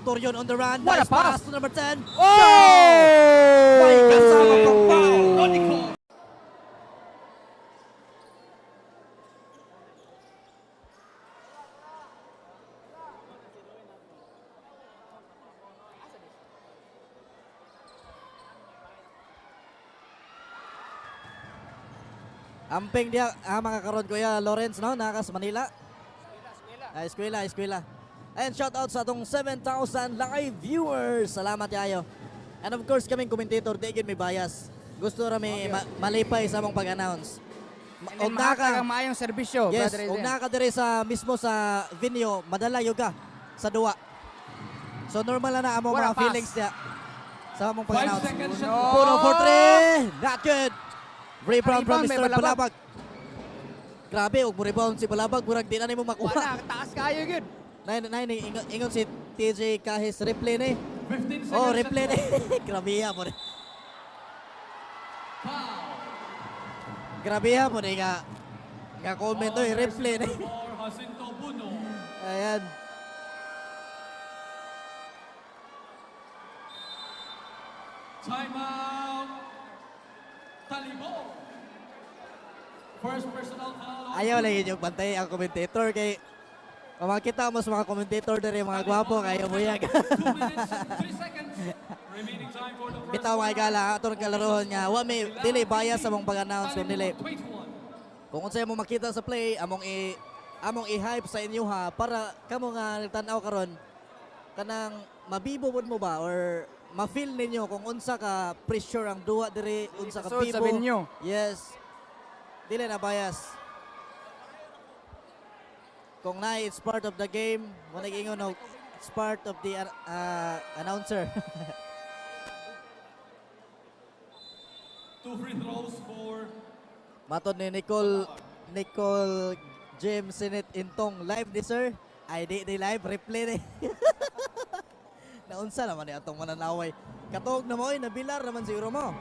Torion on the run. What a Nice pass pass. to number 10. Oh! May kasama pang foul. Ironico. Amping diya ah, mga karon Kuya Lawrence, no, naka sa Manila. Ah, eskwela, eskwela. And shout out sa atong 7,000 live viewers. Salamat kayo. And of course, kaming commentator, di gyud may bias. Gusto ra may malipay sa among pag-announce. And then Og naka, mahatag ang maayong serbisyo, yes, Brother og Adrian. naka diri sa mismo sa venue, madala yoga sa duwa. So normal na na among What a mga pass. feelings niya sa among 5 pag-announce. seconds shot No. clock. Puno for three. Not good. Rebound from Rebound by Mr. Balabag. Balabag. Grabe, og rebound si Balabag. Murag di na nimo makuha. Wala, taas kayo gyud. Nine, nine, ingon, ingon si TJ Kahis, replay ni. 15 seconds Oh, shot replay ni. clock. Grabe ha po ni. Foul. Grabe ha po ni nga. Nga comment oy, replay ni. For Jacinto Buno. Ayan. Timeout. Talibon. First personal foul on Ayaw lang inyong bantay ang commentator kay kung makita mo sa mga commentator diri mga gwapo kayo buyag. 2 minutes and 3 seconds. Remaining time for the first Bitaw mga igala atong kalaroon nga wa may dili bias sa mong pag-announce kung dili 21. kung unsay mo makita sa play among i-hype sa inyo ha para kamo nga nagtan-aw karon kanang mabibo pud mo ba or ma-feel ninyo kung unsa ka pressure ang duwa diri, unsa ka Sud sa bibo. venue. Yes. Dili na bias. Kung na it's part of the game, mo nag-ingon og it's part of the announcer. Two free throws for Matod ni Nicole Nicole James Senate Intong live ni sir. Ay di di live replay ni. Naunsa naman ni atong mananaway. Katog na mo oy, nabilar naman siguro mo.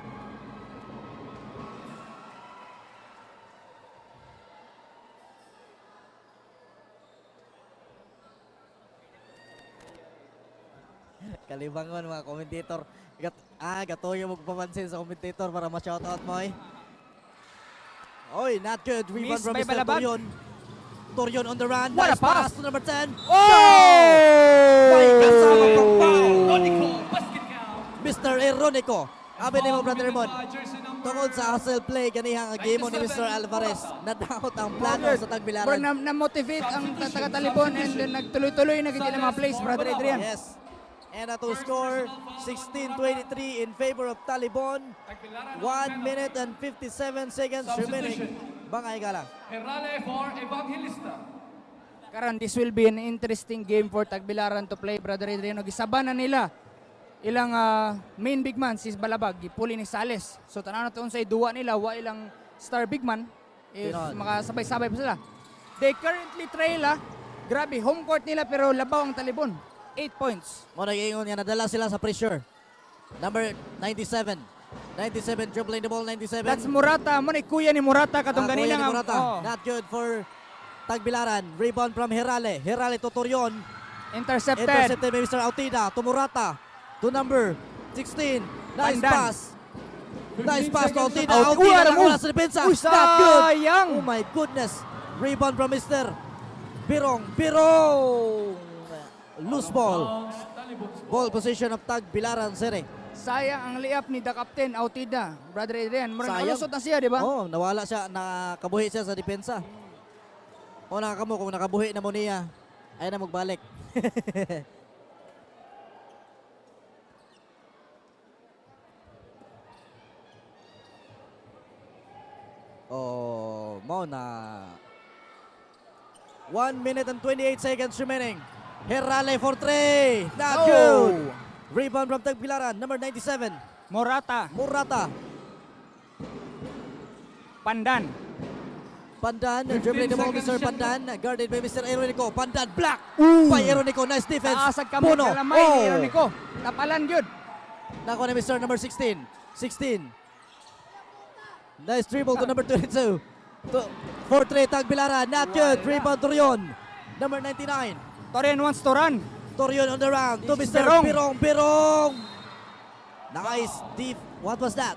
Kalibangon mga commentator. Gatoyo mo papansin sa commentator para ma-shoutout mo eh. Oy, not good. Rebound Miss from by Mr. Balabag. Torion. Torion on the run. What a Nice pass pass. to number 10. Oh! May kasama pang foul. Ironico. Basket count. Mr. Ironico. Abi ni mo, Foul Brother committed Mon. by jersey number Tungod sa hustle play kanihang ang game ni Mr. 97, Alvarez. Nadahot ang plano sa Bro, Tagbilaran. na-motivate ang taga-Talibon and then nagtuloy-tuloy na gid ilang mga plays, Brother Adrian. Yes. And ato score 16-23 in favor of Talibon. Tagbilaran 1 minute and 57 seconds remaining. Substitution. Bangay gala. Herale for Evangelista. Karon, this will be an interesting game for Tagbilaran to play, Brother Adrian. Gisaba na nila ilang main big man, si Balabag, gipuli ni Sales. So tanaw na to unsay duwa nila, wa ilang star big man if Tinon. makasabay-sabay pa sila. They currently trail ah. Grabe, home court nila pero labaw ang Talibon. 8 points. Mo nag-ingon nga nadala sila sa pressure. Number 97. 97 dribbling the ball, 97. That's Murata. Mo ni kuya ni Murata katong Ah, ganina kuya ni nga. Murata. Oh, Not good for Tagbilaran. Rebound from Herale. Herale to Torion. intercepted. Intercepted by Mr. Autida to Murata. To number 16. Nice Pandan. pass. Nice 15 pass to seconds Autida. Out. Autida Uy, nakuha move. sa depensa. Uy, Not good. sayang. Oh my goodness. Rebound from Mr. Birong. Birong. Loose ball. Bounce, Talibon's Ball position of Tagbilaran City. Sayang ang layup ni the captain Autida. Brother Adrian, murag Sayang. nakalusot na siya, di ba? Oh, nawala siya, nakabuhi siya sa depensa. O nakakamo kung nakabuhi na mo niya, ay na magbalik. Oh, mo na. 1 minute and 28 seconds remaining. Herale for 3. Not Oh. good. Rebound from Tagbilaran, number 97, Morata, Murata. Pandan. Pandan, 15 dribbling the ball, seconds Mr. shot Pandan. Guarded by Mr. Eronico. Pandan, black by Eronico. Nice defense. Taasag kamot Puno. kalamay ni Oh. Ironico. Tapalan gyud. Nakuha ni Mr. number 16. 16. Nice dribble to number 22. To 4-3, Tagbilaran. Not good. Wala. Rebound, Torion. Number 99. Torian wants to run. Torion on the round to This is Mr. Berong. Pirong. Pirong. Nice deep. What was that?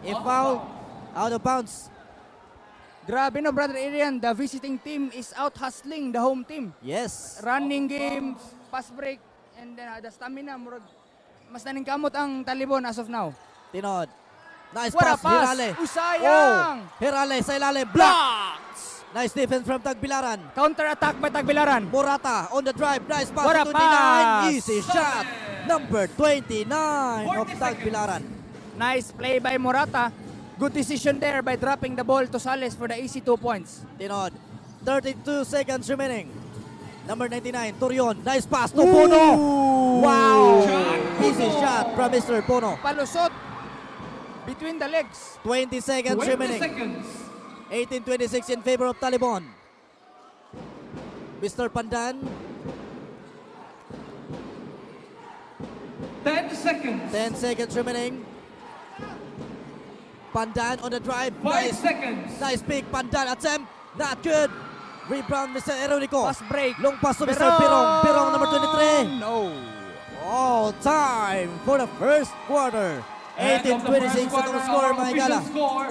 A foul. Out of bounds. Grabe no, Brother Adrian, the visiting team is out hustling the home team. Yes. Running game, pass break, and then the stamina, murag, mas naningkamot ang Talibon as of now. Tinuod. Nice What a pass. pass. Hirale. Uy, sayang. Oh, Hirale sa ilalim. Blocked. Nice defense from Tagbilaran. Counter attack by Tagbilaran. Morata on the drive. Nice pass What to a 29. pass. Easy shot. Number 29 of 40 seconds. Tagbilaran. Nice play by Morata. Good decision there by dropping the ball to Sales for the easy 2 points. Tinuod. 32 seconds remaining. Number 99, Torion. Nice pass to Puno. Wow! Easy shot from Mr. Puno. Palusot between the legs. 20 seconds 20 remaining. seconds. 18-26 in favor of Talibon. Mr. Pandan, 10 seconds. 10 seconds remaining. Pandan on the drive. 5 Nice, seconds. nice pick. Pandan attempt. Not good. Rebound, Mr. Eronico. Pass break. Long pass to Mr. Pirong. Pirong number 23. No. All time for the first quarter. End of the first 18-26 quarter, atong score, our mga higala. official score,